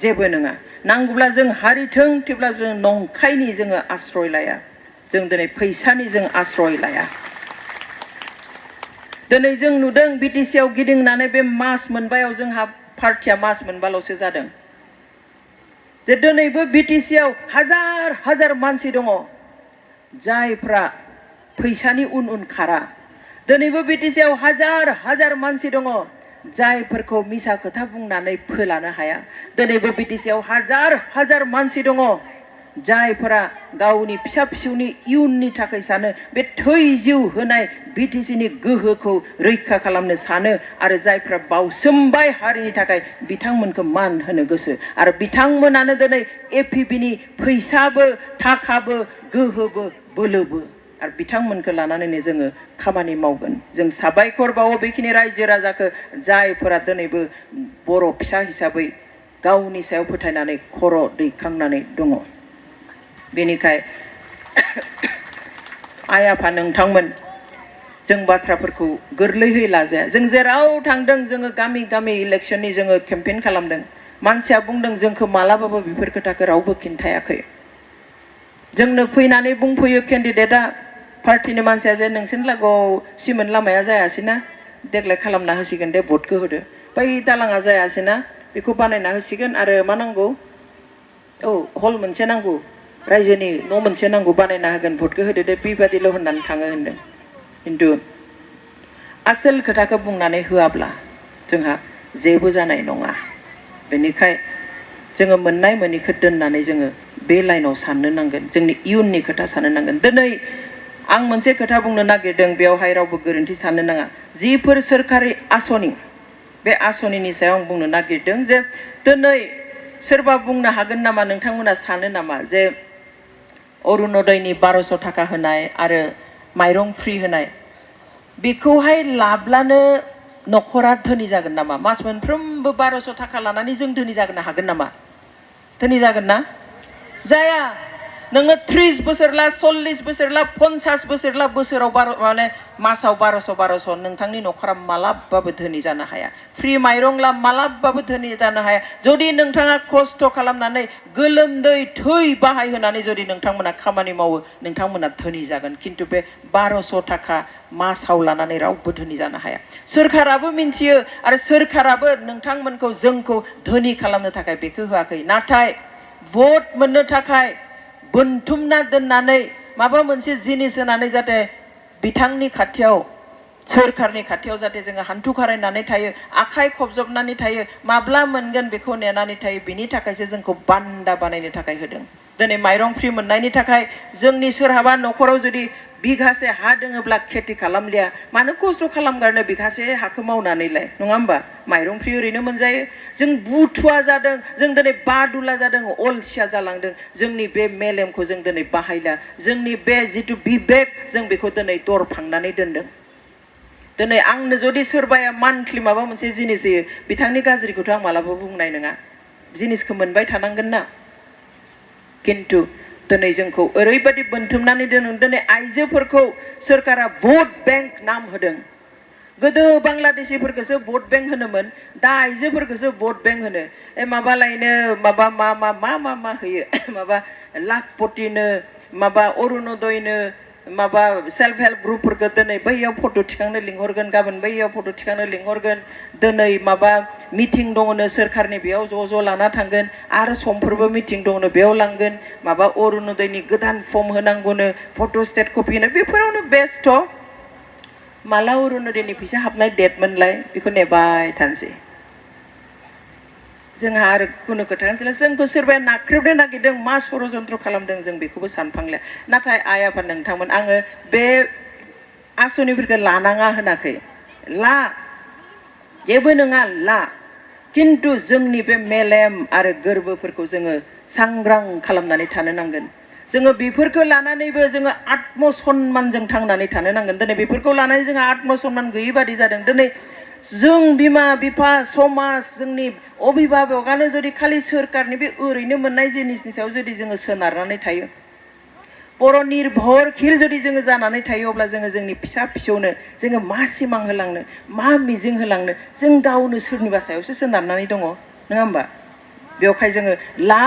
जेबो नङा। नांगौब्ला जों हारिथों, थेवब्ला जों नंखायनि जोङो आश्रय लाया। जों दिनै फैसानि जों आश्रय लाया। दिनै जों नुदों बिटिसिआव गिदिंनानै बे मास मोनबायाव जोंहा पार्टिया मास मोनबाल'सो जादों। जे दिनैबो बिटिसिआव हाजार हाजार मानसि दङ जायफ्रा फैसानि उन खारा। दिनैबो बिटिसिआव हाजार हाजार मानसि दङ जायफोरखौ मिसा खोथा बुंनानै फोलानो हाया। दिनैबो बिटिसिआव हाजार हाजार मानसि दङ जायफोरा गावनि फिसा फिसौनि इयुननि थाखाय सानो बे थै जिउ होनाय बिटिसिनि गोहोखौ रैखा खालामनो सानो आरो जायफोरा बावसोमबाय हारिनि थाखाय बिथांमोनखौ मान होनो गोसो आरो बिथांमोनानो दिनै एपिबिनि फैसाबो थाखाबो गोहोबो बोलोबो आरो बिथांमोनखौ लानानैनो जोङो खामानि मावगोन जों साबायखर बावो बेखिनि रायजो राजाखौ जायफोरा दिनैबो बर' फिसा हिसाबै गावनि सायाव फोथायनानै खर' दैखांनानै दङ बेनिखाय आइ आफा नोंथांमोन जों बाथ्राफोरखौ गोरलैयै लाजाया जों जेराव थांदों जोङो गामि गामि इलेक्शननि जोङो केम्पेइन खालामदों मानसिया बुंदों जोंखौ मालाबाबो बेफोर खोथाखौ रावबो खिन्थायाखै जोंनो फैनानै बुंफैयो केन्डिडेटआ पार्टिनि मानसिया जे नोंसोरनि लागोआव सिमेन्ट लामाया जायासैना देग्लाय खालामना होसिगोन दे भटखौ होदो बै दालाङा जायासैना बेखौ बानायना होसिगोन आरो मा नांगौ औ हल मोनसे नांगौ रायजोनि न' मोनसे नांगौ बानायना होगोन भटखौ होदो दे बेबादिल' होननानै थाङो होनदों खिन्थु आसोल खोथाखौ बुंनानै होआब्ला जोंहा जेबो जानाय नङा बेनिखाय जोङो मोननाय मोनिखौ दोननानै जोङो बे लाइनाव साननो नांगोन जोंनि इयुननि खोथा साननो नांगोन दिनै आं मोनसे खोथा बुंनो नागिरदों बेयावहाय रावबो गोरोन्थि साननो नाङा जिफोर सोरखारि आसनि बे आसनिनि सायाव आं बुंनो नागिरदों जे दिनै सोरबा बुंनो हागोन नामा नोंथांमोना सानो नामा जे अरुणोदयनि 1200 थाखा होनाय आरो माइरं फ्रि होनाय बेखौहाय लाब्लानो न'खरा धोनि जागोन नामा मास मोनफ्रोमबो 1200 थाखा लानानै जों धोनि जानो हागोन नामा धोनि जागोन ना जाया नोङो 30 बोसोरला 40 बोसोरला 50 बोसोरला बोसोराव माने मासाव 1200 नोंथांनि न'खरा मालाबाबो धोनि जानो हाया फ्रि माइरंला मालाबाबो धोनि जानो हाया जुदि नोंथाङा खस्थ' खालामनानै गोलोमदै थै बाहायहोनानै जुदि नोंथांमोना खामानि मावो नोंथांमोना धोनि जागोन खिन्थु बे 1200 थाखा मासाव लानानै रावबो धोनि जानो हाया सोरखाराबो मिन्थियो आरो सोरखाराबो नोंथांमोनखौ जोंखौ धोनि खालामनो थाखाय बेखौ होआखै नाथाय भट मोननो थाखाय बोनथुमना दोननानै माबा मोनसे जिनिस होनानै जाहाथे बिथांनि खाथियाव सोरखारनि खाथियाव जाहाथे जोङो हान्थु खारायनानै थायो आखाइ खबजबनानै थायो माब्ला मोनगोन बेखौ नेनानै थायो बिनि थाखायसो जोंखौ बान्दा बानायनो थाखाय होदों दिनै माइरं फ्रि मोननायनि थाखाय जोंनि सोरहाबा न'खराव जुदि बिघासे हा दोङोब्ला खेथि खालामलिया मानो खस्थ' खालामगारनो बिघासे हाखौ मावनानैलाय नङा होमबा माइरं फ्रि ओरैनो मोनजायो जों बुथुवा जादों जों दिनै बादुला जादों अलसिया जालांदों जोंनि बे मेलेमखौ जों दिनै बाहायला जोंनि बे जिथु बिबेक जों बेखौ दिनै दरफांनानै दोनदों दिनै आंनो जुदि सोरबाया मान्थलि माबा मोनसे जिनिस होयो बिथांनि गाज्रिखौथ' आं मालाबाबो बुंनाय नङा जिनिसखौ मोनबाय थानांगोन ना खिन्थु दिनै जोंखौ ओरैबायदि बोनथुमनानै दोनदों दिनै आइजोफोरखौ सोरखारा भट बेंक नाम होदों गोदो बांलादेशिफोरखौसो भट बेंक होनोमोन दा आइजोफोरखौसो भट बेंक होनो माबालायनो माबा मा होयो माबा लाखपतिनो माबा अरुणोदयनो माबा सेल्फ हेल्प ग्रुपफोरखौ दिनै बैयाव फट' थिखांनो लिंहरगोन गाबोन बैयाव फट' थिखांनो लिंहरगोन दिनै माबा मिटिं दङनो सोरखारनि बेयाव ज' लाना थांगोन आरो समफोरबो मिटिं दङनो बेयाव लांगोन माबा अरुणोदयनि गोदान फर्म होनांगौनो फट' स्टेट कपि होनो बेफोरावनो बेस्ट माला अरुणोदयनि फैसा हाबनाय डेट मोनलाय बेखौ नेबाय थानोसै जोंहा आरो खुनु खोथा नोंसोर जोंखौ सोरबाया नाख्रेबनो नागिरदों मा षड़यन्त्र खालामदों जों बेखौबो सानफ्लांलिया नाथाय आइ आफा नोंथांमोन आङो बे आसनिफोरखौ लानाङा होनाखै ला जेबो नङा ला खिन्थु जोंनि बे मेलेम आरो गोरबोफोरखौ जोङो सांग्रां खालामनानै थानो नांगोन जोङो बेफोरखौ लानानैबो जोङो आत्मसन्मानजों थांनानै थानो नांगोन दिनै बेफोरखौ लानानै जोंहा आत्मसन्मान गैयि बादि जादों दिनै जों बिमा बिफा समाज जोंनि अभिभाबकआनो जुदि खालि सोरखारनि बे ओरैनो मोननाय जिनिसनि सायाव जुदि जोङो सोनारनानै थायो बर' निर्भरशील जुदि जोङो जानानै थायो अब्ला जोङो जोंनि फिसा फिसौनो जोङो मा सिमां होलांनो मा मिजिं होलांनो जों गावनो सोरनिबा सायावसो सोनारनानै दङ नङा होमबा बेवहाय जोङो ला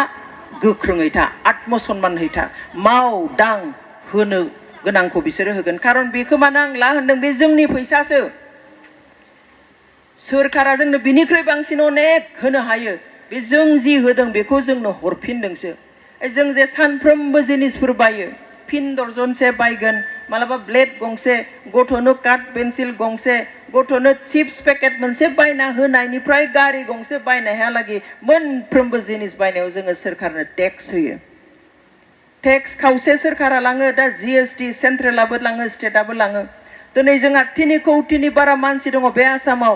गोख्रोङै था आत्मसन्मानहै था माव दां होनो गोनांखौ बिसोरो होगोन खारन बेखौ मानो आं ला होनदों बे जोंनि फैसासो सोरखारा जोंनो बिनिख्रुइ बांसिन अनेक होनो हायो बे जों जि होदों बेखौ जोंनो हरफिनदोंसो जों जे सानफ्रोमबो जिनिसफोर बायो फिन दर्जनसे बायगोन मालाबा ब्लेड गंसे गथ'नो काट पेन्सिल गंसे गथ'नो चिप्स पेकेट मोनसे बायना होनायनिफ्राय गारि गंसे बायनायहालागै मोनफ्रोमबो जिनिस बायनायाव जोङो सोरखारनो टेक्स होयो टेक्स खावसे सोरखारा लाङो दा GST सेन्ट्रेलाबो लाङो स्टेटआबो लाङो दिनै जोंहा 3 कौटिनि बारा मानसि दङ बे आसामाव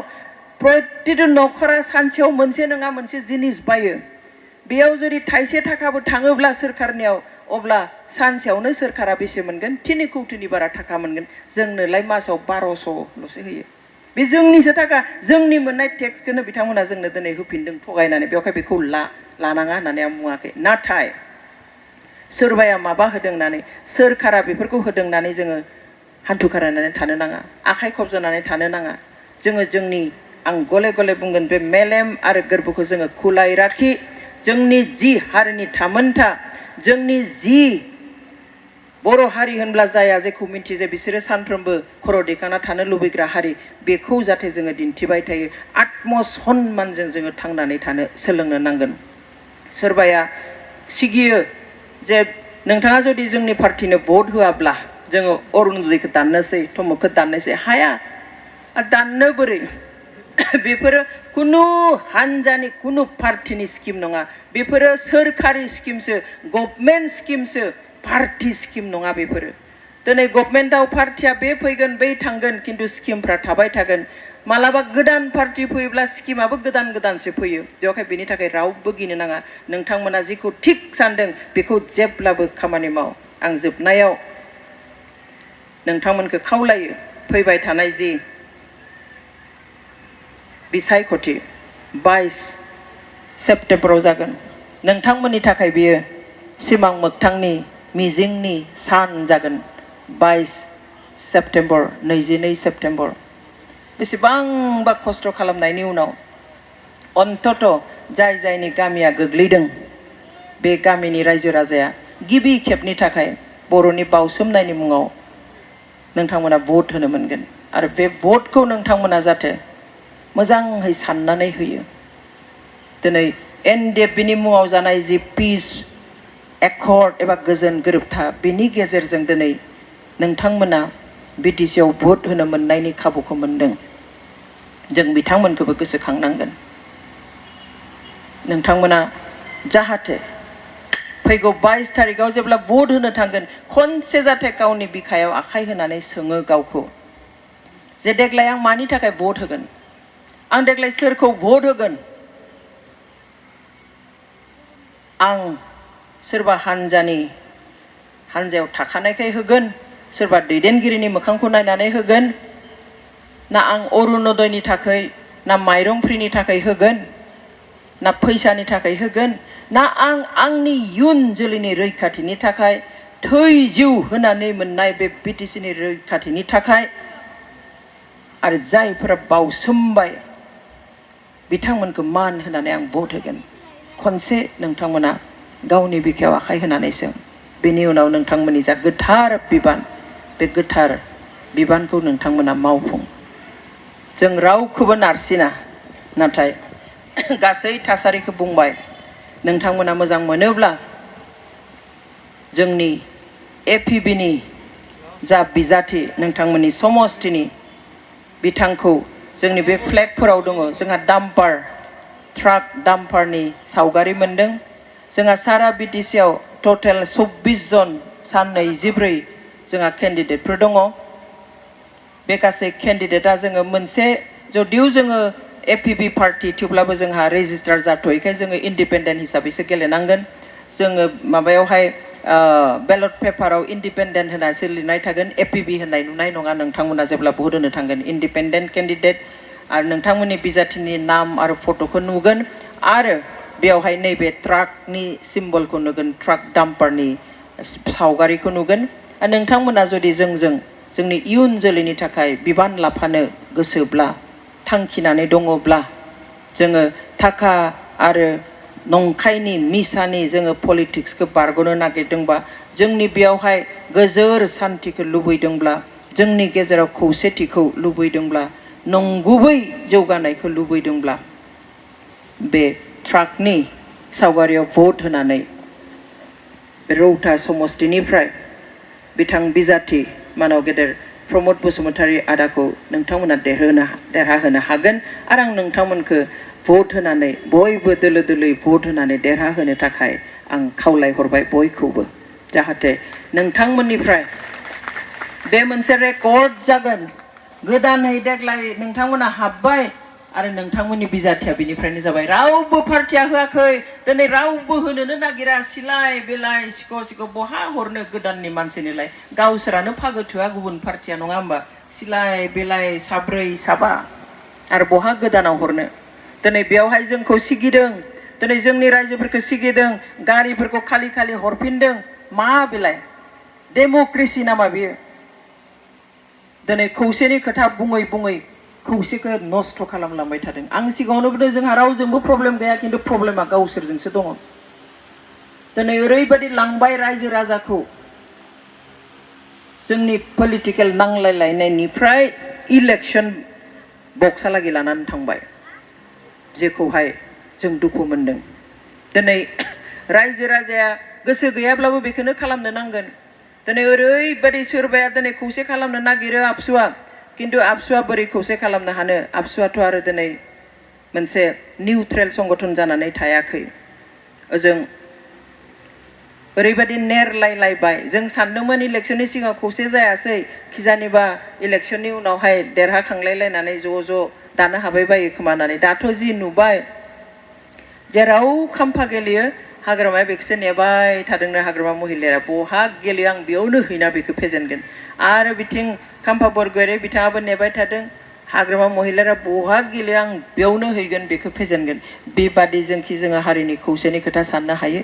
प्रतिटु नखरा सानसेयाव मोनसे नङा मोनसे जिनिस बायो बेयाव जुदि थाइसे थाखाबो थाङोब्ला सोरखारनियाव अब्ला सानसेयावनो सोरखारा बेसे मोनगोन 3 कौटिनि बारा थाखा मोनगोन जोंनोलाय मासाव 1200ल'सो होयो बे जोंनिसो थाखा जोंनि मोननाय टेक्सखौनो बिथांमोना जोंनो दिनै होफिनदों थगायनानै बेवहाय बेखौ लानाङा होननानै आं बुङाखै नाथाय सोरबाया माबा होदों होननानै सोरखारा बेफोरखौ होदों होननानै जोङो हान्थु खारायनानै थानो नाङा आखाइ खबजनानै थानो नाङा जोङो जोंनि आं गले गले बुंगोन बे मेलेम आरो गोरबोखौ जोङो खुलाय राखि जोंनि जि हारिनि थामोनथा जोंनि जि बर' हारि होनब्ला जाया जेखौ मिन्थिजे बिसोरो सानफ्रोमबो खर' दैखांना थानो लुबैग्रा हारि बेखौ जाहाथे जोङो दिन्थिबाय थायो आत्मसन्मानजों जोङो थांनानै थानो सोलोंनो नांगोन सोरबाया सिगियो जे नोंथाङा जुदि जोंनि पार्टिनो भट होआब्ला जोङो अरुणोदयखौ दाननोसै तमकखौ दाननोसै हाया दाननो बोरै बेफोरो कुनु हान्जानि कुनु पार्टिनि स्किम नङा बेफोरो सोरखारि स्किमसो गभर्नमेन्ट स्किमसो पार्टी स्किम नङा बेफोरो दिनै गभर्नमेन्टआव पार्टिया बे फैगोन बै थांगोन खिन्थु स्किमफ्रा थाबाय थागोन मालाबा गोदान पार्टी फैयोब्ला स्किमाबो गोदान गोदानसो फैयो बेवहाय बेनि थाखाय रावबो गिनो नाङा नोंथांमोना जिखौ थिक सानदों बेखौ जेब्लाबो खामानि माव आं जोबनायाव नोंथांमोनखौ खावलायो फैबाय थानाय जि बिसायख'थि 22 सेप्तेम्बराव जागोन नोंथांमोननि थाखाय बियो सिमां मोगथांनि मिजिंनि सान जागोन 22 सेप्तेम्बर 22 सेप्तेम्बर बेसेबांबा खस्थ' खालामनायनि उनाव अन्तत जाय जायनि गामिया गोग्लैदों बे गामिनि रायजो राजाया गिबि खेबनि थाखाय बर'नि बावसोमनायनि मुङाव नोंथांमोना भट होनो मोनगोन आरो बे भटखौ नोंथांमोना जाहाथे मोजाङै साननानै होयो दिनै NDFBनि मुङाव जानाय जि पिस एकर्ड एबा गोजोन गोरोबथा बेनि गेजेरजों दिनै नोंथांमोना BTCआव भट होनो मोननायनि खाबुखौ मोनदों जों बिथांमोनखौबो गोसोखांनांगोन नोंथांमोना जाहाथे फैगौ 22 तारिखआव जेब्ला भट होनो थांगोन खनसे जाहाथे गावनि बिखायाव आखाइ होनानै सोङो गावखौ जे देग्लाय आं मानि थाखाय भट होगोन आं देग्लाय सोरखौ भट होगोन आं सोरबा हान्जायाव थाखानायखाय होगोन सोरबा दैदेनगिरिनि मोखांखौ नायनानै होगोन ना आं अरुणोदयनि थाखाय ना माइरं फ्रिनि थाखाय होगोन ना फैसानि थाखाय होगोन ना आं आंनि इयुन जोलैनि रैखाथिनि थाखाय थै जिउ होनानै मोननाय बे BTCनि रैखाथिनि थाखाय आरो जायफोरा बावसोमबाय बिथांमोनखौ मान होनानै आं भट होगोन खनसे नोंथांमोना गावनि बिखायाव आखाइ होनानै सों बेनि उनाव नोंथांमोननि जा गोथार बिबान बे गोथार बिबानखौ नोंथांमोना मावफुं जों रावखौबो नारसिना नाथाय गासै थासारिखौ बुंबाय नोंथांमोना मोजां मोनोब्ला जोंनि APBनि जा बिजाथि नोंथांमोननि समस्तिनि बिथांखौ जोंनि बे फ्लेगफोराव दङ जोंहा डाम्पार ट्राक डाम्पारनि सावगारि मोनदों जोंहा सारा BTCआव टटेल 24 जन सान 24 जोंहा केन्डिडेटफोर दङ बे गासै केन्डिडेटआ जोङो मोनसे जदिव जोङो APB पार्टी थेवब्लाबो जोंहा रेजिस्टार जाथ'यैखाय जोङो इन्डिपेन्डेन्ट हिसाबैसो गेलेनांगोन जोङो माबायावहाय बेलट पेपाराव इन्डिपेन्डेन्ट होनासो लिरनाय थागोन APB होननाय नुनाय नङा नोंथांमोना जेब्ला भट होनो थांगोन इन्डिपेन्डेन्ट केन्डिडेट आरो नोंथांमोननि बिजाथिनि नाम आरो फट'खौ नुगोन आरो बेयावहाय नैबे ट्राकनि सिम्बलखौ नुगोन ट्राक डाम्पारनि सावगारिखौ नुगोन आरो नोंथांमोना जुदि जोंनि इयुन जोलैनि थाखाय बिबान लाफानो गोसोब्ला थांखिनानै दङब्ला जोङो थाखा आरो नंखायनि मिसानि जोङो पलिटिक्सखौ बारग'नो नागिरदोंबा जोंनि बेयावहाय गोजोर सान्थिखौ लुबैदोंब्ला जोंनि गेजेराव खौसेथिखौ लुबैदोंब्ला नंगुबै जौगानायखौ लुबैदोंब्ला बे ट्राकनि सावगारियाव भट होनानै रौता समस्तिनिफ्राय बिथां बिजाथि मानाव गेदेर प्रमद बसुमतारी आदाखौ नोंथांमोना देरहाहोनो हागोन आरो आं नोंथांमोनखौ भट होनानै बयबो दोलो दोलोयै भट होनानै देरहाहोनो थाखाय आं खावलायहरबाय बयखौबो जाहाथे नोंथांमोननिफ्राय बे मोनसे रेकर्ड जागोन गोदानै देग्लाय नोंथांमोना हाबबाय आरो नोंथांमोननि बिजाथिया बिनिफ्रायनो जाबाय रावबो पार्टिया होआखै दिनै रावबो होनोनो नागिरा सिलाय बेलाय सिख' बहा हरनो गोदाननि मानसिनिलाय गावसोरानो फागोथोआ गुबुन पार्टिया नङा होमबा सिलाय बेलाय साब्रै साबा आरो बहा गोदानाव हरनो दिनै बेयावहाय जोंखौ सिगिदों दिनै जोंनि रायजोफोरखौ सिगिदों गारिफोरखौ खालि खालि हरफिनदों मा बेलाय डेम'क्रेसि नामा बियो दिनै खौसेनि खोथा बुङै बुङै खौसेखौ नस्थ' खालामलांबाय थादों आं सिगाङावनो बुंदों जोंहा रावजोंबो प्रब्लेम गैया खिन्थु प्रब्लेमा गावसोरजोंसो दङ दिनै ओरैबायदि लांबाय रायजो राजाखौ जोंनि पलिटिकेल नांलायलायनायनिफ्राय इलेक्सन बक्सहालागै लानानै थांबाय जेखौहाय जों दुखु मोनदों दिनै रायजो राजाया गोसो गैयाब्लाबो बेखौनो खालामनो नांगोन दिनै ओरैबायदि सोरबाया दिनै खौसे खालामनो नागिरो आबसुआ खिन्थु आबसुआ बोरै खौसे खालामनो हानो आबसुआथ' आरो दिनै मोनसे निउट्रेल संगठन जानानै थायाखै ओजों ओरैबायदि नेरलायलायबाय जों सानदोंमोन इलेक्सननि सिगां खौसे जायासै खिजानिबा इलेक्सननि उनावहाय देरहाखांलायलायनानै ज' दानो हाबाय बायो खोमा होननानै दाथ' जि नुबाय जेराव खाम्फा गेलेयो हाग्रामाया बेखौसो नेबाय थादोंनो हाग्रामा महिलाया बहा गेलेयो आं बेयावनो हैना बेखौ फेजेनगोन आरो बिथिं खाम्फा बरगयारि बिथाङाबो नेबाय थादों हाग्रामा महिलाया बहा गेलेयो आं बेयावनो हैगोन बेखौ फेजेनगोन बेबादि जोंखि जोङो हारिनि खौसेनि खोथा साननो हायो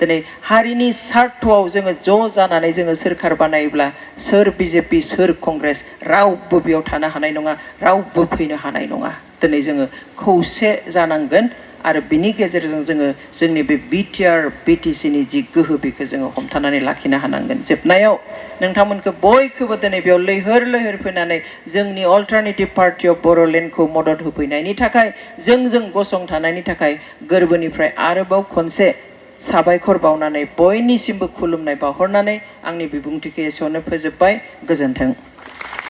दिनै हारिनि सार्थआव जोङो ज' जानानै जोङो सोरखार बानायोब्ला सोर बिजेपि सोर कंग्रेस रावबो बेयाव थानो हानाय नङा रावबो फैनो हानाय नङा दिनै जोङो खौसे जानांगोन आरो बिनि गेजेरजों जोङो जोंनि बे बिटिआर बिटिसिनि जि गोहो बेखौ जोङो हमथानानै लाखिनो हानांगोन जोबनायाव नोंथांमोनखौ बयखौबो दिनै बेयाव लैहोर लैहोर फैनानै जोंनि अल्टारनेटिभ पार्टि अफ बर'लेण्डखौ मदद होफैनायनि थाखाय जोंजों गसंथानायनि थाखाय गोरबोनिफ्राय आरोबाव खनसे साबायखर बावनानै बयनिसिमबो खुलुमनाय बावहरनानै आंनि बिबुंथिखौ एसेयावनो फोजोबबाय गोजोन्थों